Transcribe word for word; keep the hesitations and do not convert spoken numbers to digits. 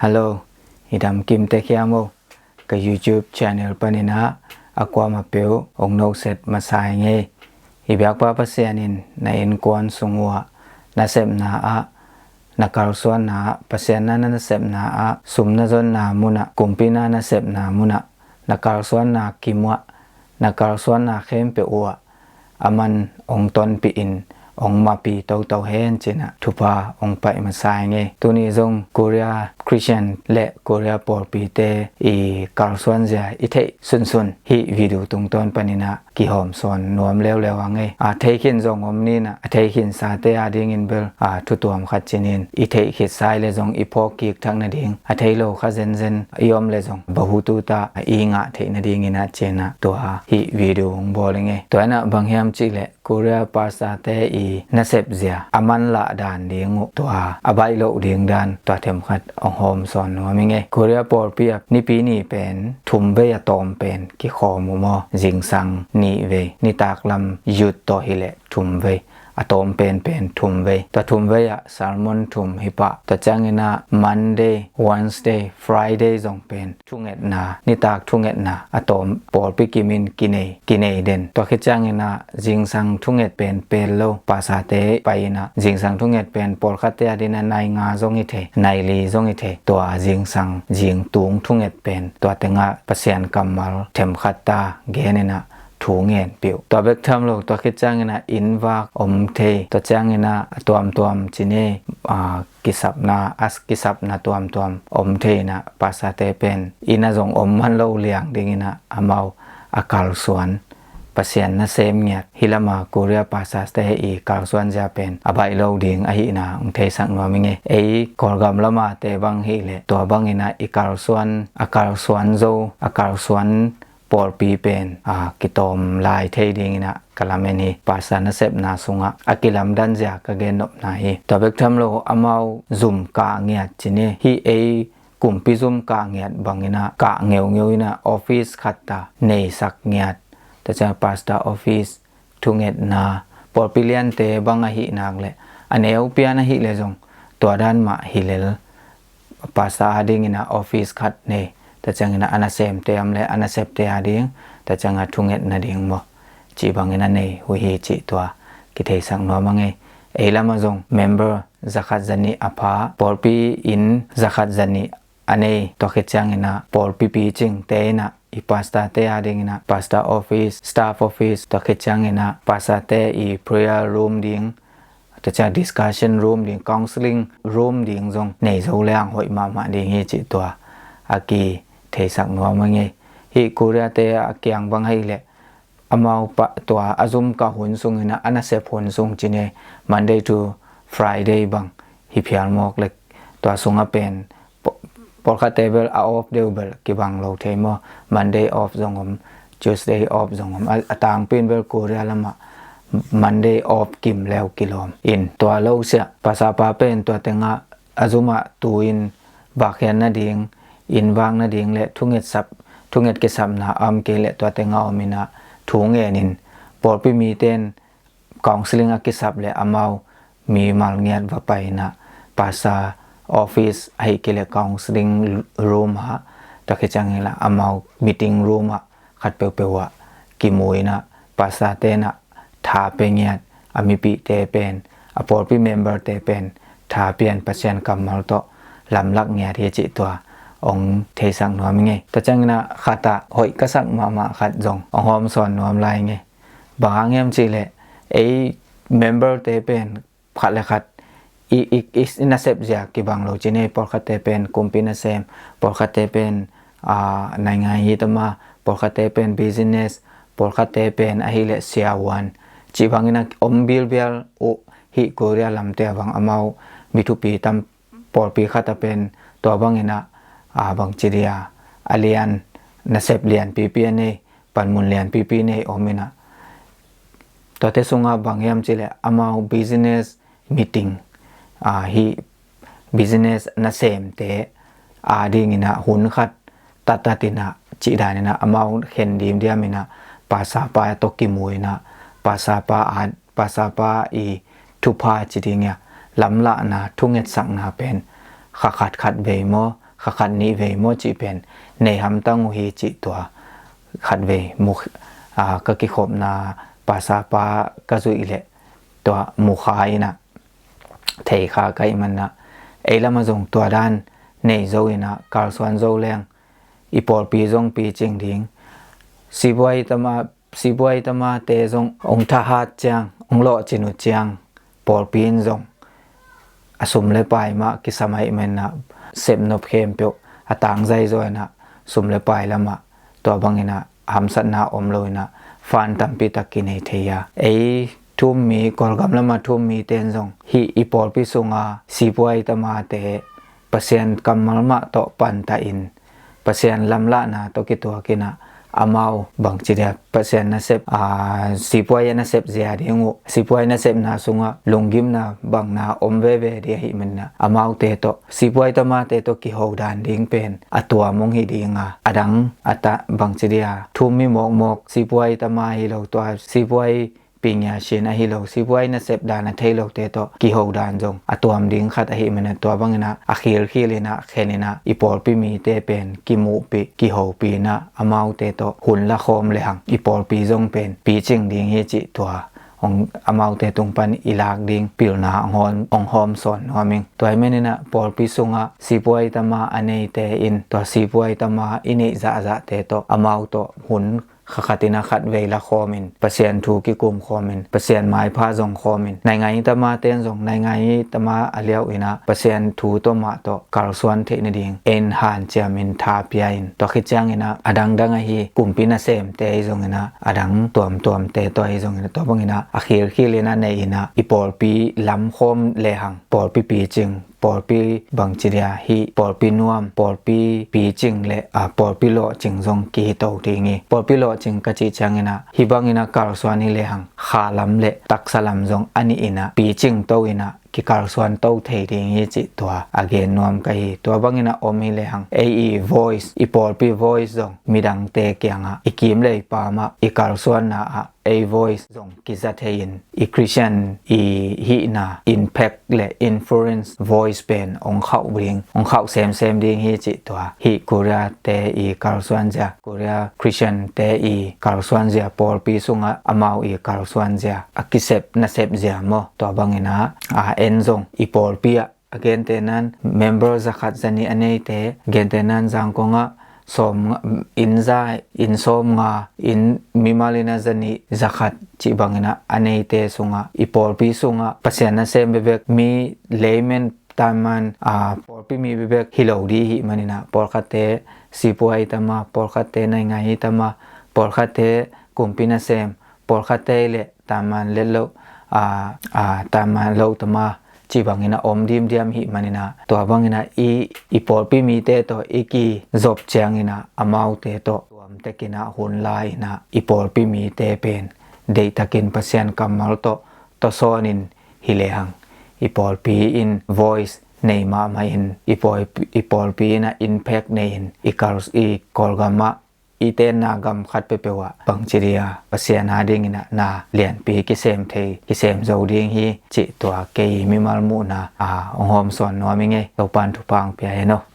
Hello, i dam kim tek hiam o? Ka YouTube channel panin ah a kuamah peuh hong noset masa ing ei. I biakpa Pasian in na innkuan sung uh ah, na sepna ah, na kalsuanna ah, Pasian na na sepna ah, sum na zonna mun ah, kumpi na na sepna mun ah, na kalsuanna kim uh ah, na kalsuanna khempeuh uh ah, aman hong tonpih in hong mapi toto hen ci-in ah thupha hong pai masa ing ei. Tuni zong Korea Christian le Korea pawlpite i kalsuan zia i theih sunsun hih video tungtawn panin ah kihawmsawn nuam leuleu ing ei. A thei khin zong om ni-in ah, a thei khinsate adingin bel a thutuam khat ci-in i theih khitsa leh zong i phawk kik thak nading, a thei lo kha zenzen i om leh zong bahutu ta i ngah theih nadingin ah ci-in ah tua hih video hong bawl ing ei. Tua in ah bang hiam cih leh Korea pastorte i nasep zia a manlah dan ding uh, tua a baih loh ding dan, tua themkhat hong hawmsawn nuam ing ei. Korea pawlpi ah Nipi ni pen thum vei a tawm pen kikhawm uh maw, zingsang nih vei, nitak lam youth tawh hileh thum vei, a tawm penpen thum vei. Tua thum vei ah sermon thum hi pah. Tua ciangin ah Monday, Wednesday, Friday zong pen thungetna, nitak thungetna a tawm, pawlpi kimin kinei, kinei den. Tua khit ciangin ah zingsang thunget pen pel lo, pastorte pai in ah zingsang thunget pen pawlkhatte adingin ah nai nga zong hi thei, nai li zong hi thei. Tua zingsang, zingtung thunget pen tua teng ah Pasian kammal themkhat ta gen in ah thu ngenpih uh. Tua bek tham lo, tua khit ciangin ah innvak om thei, tua ciangin ah a tuamtuam ci-in ei, a, kisapna, a kisapna tuamtuam om thei in ah pastorte pen inn ah zong om man lo liang dingin ah amau a kalsuan, Pasian nasem ngiat. Hih lam ah Korea pastorte i kalsuan zia pen a baih lo ding ahihna hong theisak nuam ing ei. Ei Kawlgam lam ah te bang hileh tua bangin ah i kalsuan, a kalsuan zo, a kalsuan pawlpi pen a kitawm lai thei dingin ah ka lamen hi. Pastor nasepna sungah a kilamdan zia ka gennopna hi. Tua bek tham lo, amau zum kah ngiat ci-in ei, hih ei kumpi zum kah ngiat bangin ah kah ngeungeu in ah office khat ta neisak ngiat. Tua ciang pastor office, thungetna, pawlpi liante bang ahih nak leh, a neu pian ahih leh zong tua dan mah hi lel, pastor adingin ah office khat nei, tua ciangin ah a nasemte om leh a nasepte ading, tua ciangin ah thungetna ding maw, cih bangin ah nei uh hi cih tua kitheisak nuam ing ei. Ei lam ah zong member zakhat zanih a pha, pawlpi inn zakhat zanih a nei, tua khit ciangin ah pawlpi picingte in ah i pastorte adingin ah pastor office, staff office, tua khit ciangin ah pastorte i prayer room ding, tua ciang discussion room ding, counseling room ding zong nei zo leng hoih mahmah ding hi cih tua a kitheisak nuam ing ei. Hih Korea-te a kiang bang ahih leh amau pa tua a zum kah hun sungin ah, a nasep hun sung ci-in ei, Monday to Friday bang hi phial mawk leh, tua sungah pen paw-, pawlkhatte bel a off deuh bel kibang lo thei maw. Monday off zong om, Tuesday off zong om. A, a tangpi in bel Korea lam ah Monday off kim leu kilawm in, tua lo siah pastorpa pen tua teng ah a zum ah tu-in vakkhiat nading, inn vak nading le thunget sap, thunget kisapna a om kei leh tua teng ah om in ah thu ngen in, pawlpi mite in counseling a kisap leh amau mimal ngiat va pai in ah pastor office ahih kei leh counseling room ah, tua khit ciangin ah amau meeting room ah khat peuhpeuh ah kimu in ah pastorte in ah tha pia ngiat, a mipihte pen, a pawlpi memberte pen tha pia in Pasian kammal tawh lamlak ngiat hi cih tua hong theisak nuam ing ei. Tua ciangin ah khat ah hoih ka sak mahmah khat zong hong hawmsawn nuam lai ing ei. Bang hang hiam cih leh ei memberte pen khat le khat i, i, i, i nasep zia kibang lo ci-in ei. Pawlkhatte pen kumpi nasem, pawlkhatte pen, a, naingngai hi ta maw, pawlkhatte pen business, pawlkhatte pen ahih leh siavuan, cih bangin ah om bilbial uh. Hih Korea lamte ah bang amau mi thupi tam, pawlpi khat ah pen tua bangin ah, a, bangci dia, a lian, nasep lianpipi a nei, panmun lianpipi nei om in ah, tuate sungah bang hiam cih leh amau business meeting, a, hih business nasemte adingin ah hun khat tattat in ah, cih danin ah amau khen dimdiam in ah pastorpa tawh kimu in ah pastorpa a, pastorpa i thupha ci ding hia, lamlahna, thungetsakna pen kha khat khat vei maw, kha khat nih vei maw cih pen nei hamtang uh hi cih tua khatvei mu, a, ka kikhopna pastor pa ka zuih leh tua mu kha inah thei kha ka hih manah ei lamah zong tua dan nei zo inah kalsuan zo leng i pawlpi zong picing ding. Sipuai tama, sipuai tamate zong hong thahat ciang, hong lawhcin uh ciang pawlpi in zong a sum le pai mah kisam ahih manah sepnop khempeuh a tangzai zaw inah sum le pai lamah tua banginah hamsatna om lo inah fan tampi tak kinei thei a. Ei thu-um mi, Kawlgam lamah thu-um mite in zong hih i pawlpi sunga sipuai tamate Pasian kammal mah tawh pantah in Pasian lamlahna tawh kituak inah amau bangci dia Pasian nasep, a, sipuai a nasep zia ding uh, sipuai nasepna sungah lunggimna bangna om veve ding ahih manah amaute tawh sipuai tamate tawh kiho dan ding pen a tuam hong hi dinga, a dang a ta bangci dia thu-um mi mawkmawk sipuai tama hi lo, tua sipuai pingia sin ahi lo, sipuai nasep dan a thei lote tawh kiho dan zong a tuam ding khat ahih manah tua banginah a khilkhil inah khen inah i pawlpi mite pen kimuhpih kihopi inah amaute tawh hun la khawm lehang i pawlpi zong pen picing ding hi cih tua hong amaute tung pan i lak ding pilna hong hawm, hong hawm sawn nuam ing. Tua ahih maninah pawlpi sungah sipuai tama a neite in tua sipuai tama i neih zahzahte tawh amau tawh hun kha khat inah khatvei la khawmin Pasian thu kikum khawmin Pasian maipha zong khawmin naingai tamate in zong naingai tama a liau inah Pasian thu tawh mah tawh kalsuan theih nading en hanciamin tha pia in, tua khit cianginah a dangdang ahi kumpi nasemte ahi zonginah a dang tuamtuamte tawh ahi zonginah tua banginah a khilkhil inah nei inah i pawlpi lam khawm lehang pawlpi picing, pawlpi bangci dia hih pawlpi nuam, pawlpi picing le, a, pawlpi lawhcing zong kihito ding hi. Pawlpi lawhcing ka cih cianginah hih banginah kalsuan hi lehang kha lam le taksa lam zong a nih inah picing to inah kikalsuan to thei ding hi cih tua a gen nuam ka hi. Tua banginah om hi lehang ei i voice, i pawlpi voice zong midangte kiangah i kim le i pamah i kalsuanna ah ei voice zong kiza thei in i Christian i hihna impact le influence voice pen hong khauh ding, hong khauh semsem ding hi cih tua hih Korea te i kalsuan zia, Korea Christian te i kalsuan zia, pawlpi sungah amau i kalsuan zia, a kisep nasep zia maw, tua banginah a en zong i pawlpi ah a gentehnan member zakhat zanih a neite, gentehnan Zangkong ah sawm, inn za, inn sawmnga, inn mimal inah zanih zakhat cih banginah a neite sungah i pawlpi sungah Pasian nasem bekbek mi layman, tanman, a, pawlpi mi bekbek hi lo ding ahih maninah pawlkhatte sipuai tama, pawlkhatte naingai tama, pawlkhatte kumpi nasem, pawlkhatte le tanman let lo, a, a, tanman lo tama cih banginah om dimdiam ahih maninah tua banginah i, i pawlpi mite tawh i kizop cianginah amaute tawh tuamtek inah hun la inah i pawlpi mite pen deihtakin Pasian kammal tawh tawsawnin hi lehang i pawlpi in voice nei mahmah in i pawl, i pawlpi inah impact nei in i kal, i Kawlgamah i tenna gam khat peuhpeuh ah bangci dia Pasian a dinginah na lianpi kisem thei, kisem zo ding hi cih tua kei mimal muhna a hong hawm sawn nuam ing ei. Topan thupha hong pia hen aw.